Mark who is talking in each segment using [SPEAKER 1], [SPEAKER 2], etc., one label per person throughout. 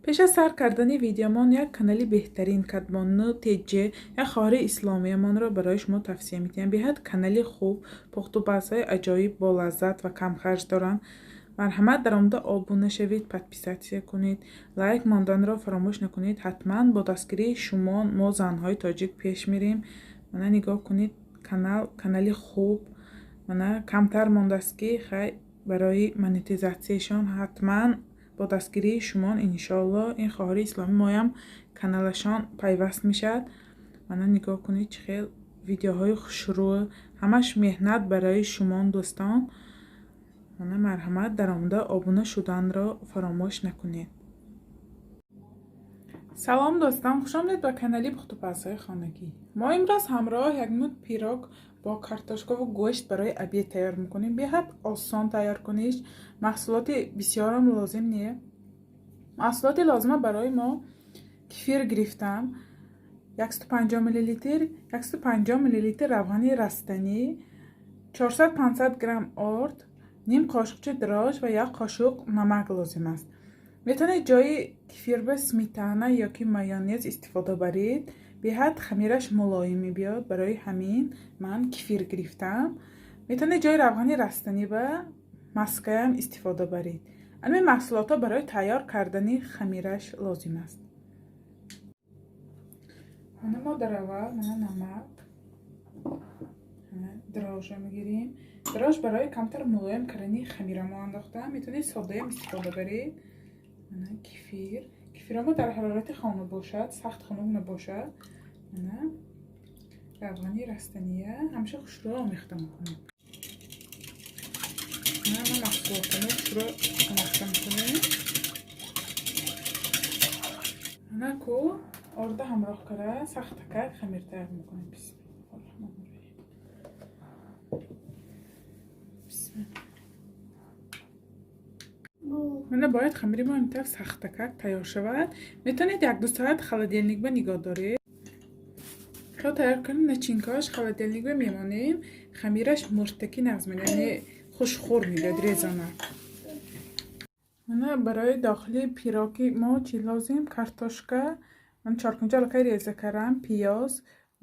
[SPEAKER 1] Пеш аз сар кардани видеомон як канали беҳтарин Кадбону ТЖ, як хоҳари исломиямонро барои шумо тавсия медиҳам. Беҳад канали хуб, пухтупазҳои аҷоиб, болаззат ва камхарҷ доранд. Марҳамат, даромада обуна шавед, подписаться кунед, лайк монданро фаромӯш накунед. Ҳатман бо дастгирии шумо мо занҳои тоҷик пеш мерем. Мана нигоҳ кунед, канал канали хуб. Мана камтар мондааст, ки хай барои монетизатсияшон ҳатман бо дастгирии шумо иншоалло ин хоҳари исломӣ моям каналашон пайваст мешавад. Мана нигоҳ кунед, чӣ хел видеоҳои хушрӯ, ҳамаш меҳнат барои шумон, дӯстон. Мана марҳамат, даромада обуна шуданро фаромӯш накунед. Салом, дӯстон, хушомадед ба канали пухтупазҳои хонагӣ. Мо имрӯз ҳамроҳ як муд пирог бо картошкаву гӯшт барои обед тайёр мекунем. Беҳад осон тайёр куниш, маҳсулоти бисёрам лозим не. Маҳсулоти лозима барои мо: кефир гирифтам 150 миллилитр, 150 миллилитр равғани растанӣ, 400-500 грамм орд, ним қошуқча дрожж ва як қошуқ намак лозим аст. Метавонед ҷои кефирба сметана ёки майонез истифода баред. Беҳад хамираш мулоим мебиёд, барои ҳамин ман кефир гирифтам. Метавонед ҷои равғани растанӣ ба маскаям истифода баред. Ҳамин маҳсулотҳо барои тайёр кардани хамираш лозим аст. Мана мо дар аввал мана намак, дрожжа мегирем. Дрожж барои камтар мулоим кардани хамира мо андохтам. Метавонед содаям истифода баред. Мана кефир. Кефирамо дар ҳарорати хона бошад, сахт хунук набошад. Мана равғани растания ҳамеша хушрӯ омехта мекунем. Мана ма маҳсулотамо хушрӯ омехта мекунем. Мана ку орда ҳамроҳ кара сахтакак хамир тайёр мекунем. Бисмиллоҳир. Мана бояд хамири мо интавр сахтакак тайёр шавад. Метавонед 1-ду соат холодильникба нигоҳ доред. То тайёр кунем начинкааш холодильникба мемонем, хамираш муртакӣ нағз меояд, яъне хушхӯр мебиёд, резона. Мана барои дохили пироги мо чӣ лозим? Картошка, ман чоркунҷа аллакай реза кардам, пиёз,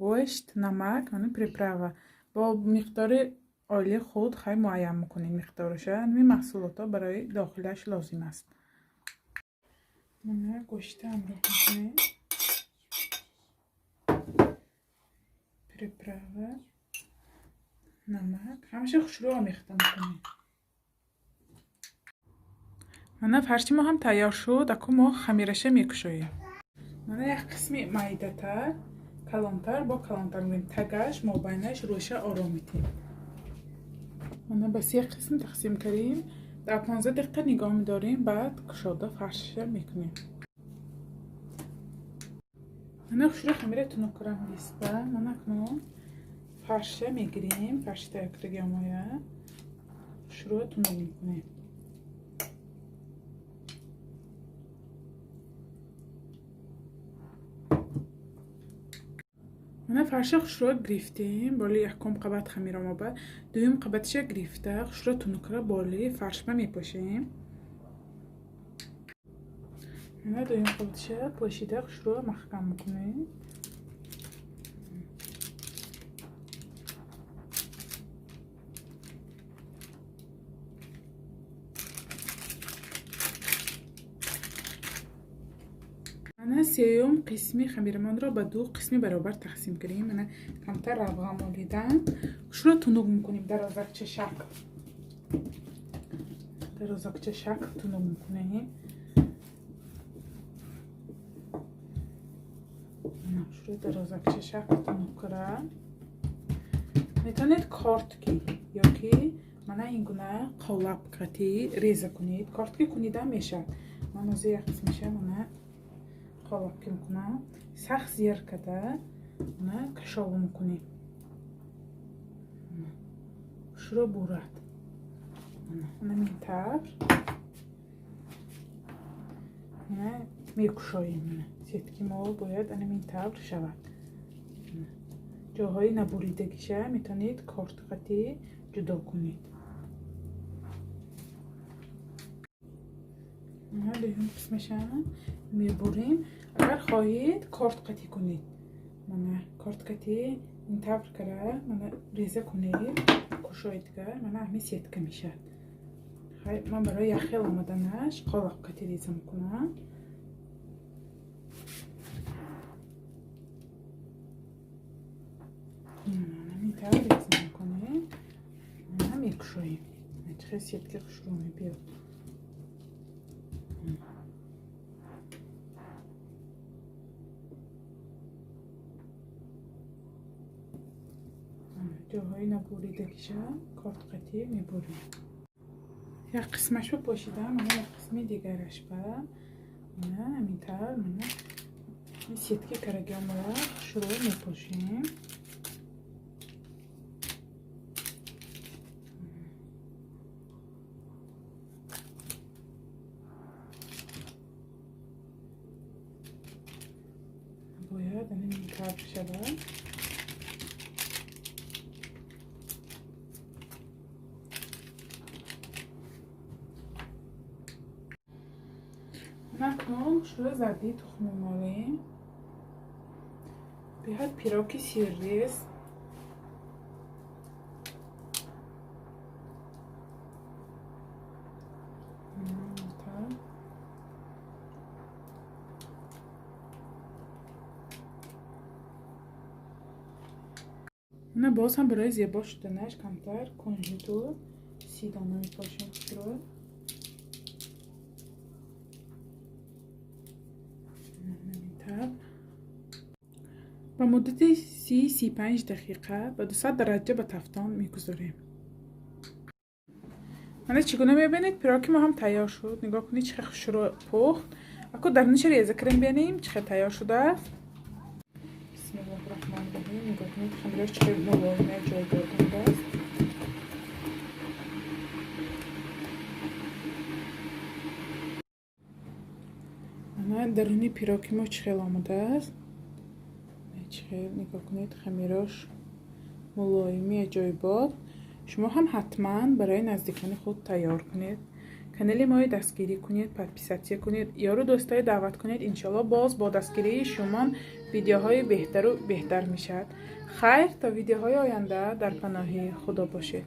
[SPEAKER 1] гӯшт, намак, мана приправа. Бо миқдори оилаи худ хай муайян мекунем миқдораша. Ҳамин маҳсулотҳо барои дохилаш лозим аст. Мана гӯшта ҳамроҳ мекунем. Приправа, намак, ҳамаша хушрӯ омехта мекунем. Мана фарши мо ҳам тайёр шуд, аку мо хамираша мекушоем. Мана як қисми майдатар, калонтар бо калонтар мегӯем, тагаш, мобайнаш, рӯша ором метиҳем. Мана ба се қисм тақсим кардем. Дар 15 дақиқа нигоҳ медорем, баъд кушода фаршиша мекунем. Мана хушрӯ хамира тунук кардам диста. Мана акнун фаршиша мегирем, фарши тайёр кардаги омоя. Хушрӯ тунук мекунем. Мана фарша хушрӯ гирифтем, боли якум қабат хамир омоба, дуюм қабатиша гирифта, хушрӯ тунукра боли фаршба мепошем. Мана дуюм қабатиша пошида хушрӯ маҳкам мекунем. Мана сеюм қисми хамирамонро ба ду қисми баробар тақсим кардем. Мана камтар равған молидан. Хушрӯ тунук мекунем, дарозакча шакл. Дарозакча шакл тунук мекунем. Хушрӯ дарозакча шакл тунук кара. Метавонед кортки ёки мана ин гуна қолаб қати реза кунед. Кортки кунидам мешавад. Ман ҳозир як қисмиша мана қолаб мекунам. Сахт зер када мана кашова мекунем. Хушрӯ бурад. Мана ин тавр. Мана мекушоем. Мана сетки мо бояд ана ин тавр шавад. Ҷоҳои набуридагиша метавонед корт қати ҷудо кунед. Дуюм қисмаша мебурем. Агар хоҳед, корт қатӣ кунед. Мана корт қатӣ ин тавр кара, мана реза кунед, кушоедга, мана ҳамин сетка мешавад. Ман барои яхел омаданаш қолаб қатӣ реза мекунам. Ҳамин тавр реза мекунем. Мана мекушоем. Чӣ сетка хушрӯ мебиёд. Ҷоҳои набуридагиша корт қатӣ мебурем. Як қисмашро пошидам, мана як қисми дигараш ба мана ҳамин тавр мана сетка караги омада хушрӯ мепошем. Бояд ҳамин тавр шавад. Акнун шӯра зарди тухм мемолем. Беҳад пироки сиррез. Мана боз ҳам барои зебо шуданаш камтар кунжиту сидона мепошем хушрӯ. Ба муддати 30-35 дақиқа ба 200 дараҷа ба тафтон мегузорем. Мана чӣ гуна мебинед, пироки мо ҳам тайёр шуд. Нигоҳ кунед, чӣ хел хушрӯ пухт. Аку даруниша реза кардем, бинем чӣ хел тайёр шудааст. Бисмиллоҳи раҳмони раҳим. Нигоҳ кунед, хамираш чӣ хел мулоим ҷой додааст. Мана даруни пироки мо чӣ хел омадааст. Чӣ хел нигоҳ кунед, хамирош мулоими аҷоибот. Шумо ҳам ҳатман барои наздикони худ тайёр кунед. Канали моро дастгирӣ кунед, подписатсия кунед, ёру дӯстои даъват кунед. Иншоалло боз бо дастгирии шумо видеоҳои беҳтару беҳтар мешавад. Хайр, то видеоҳои оянда дар паноҳи Худо бошед.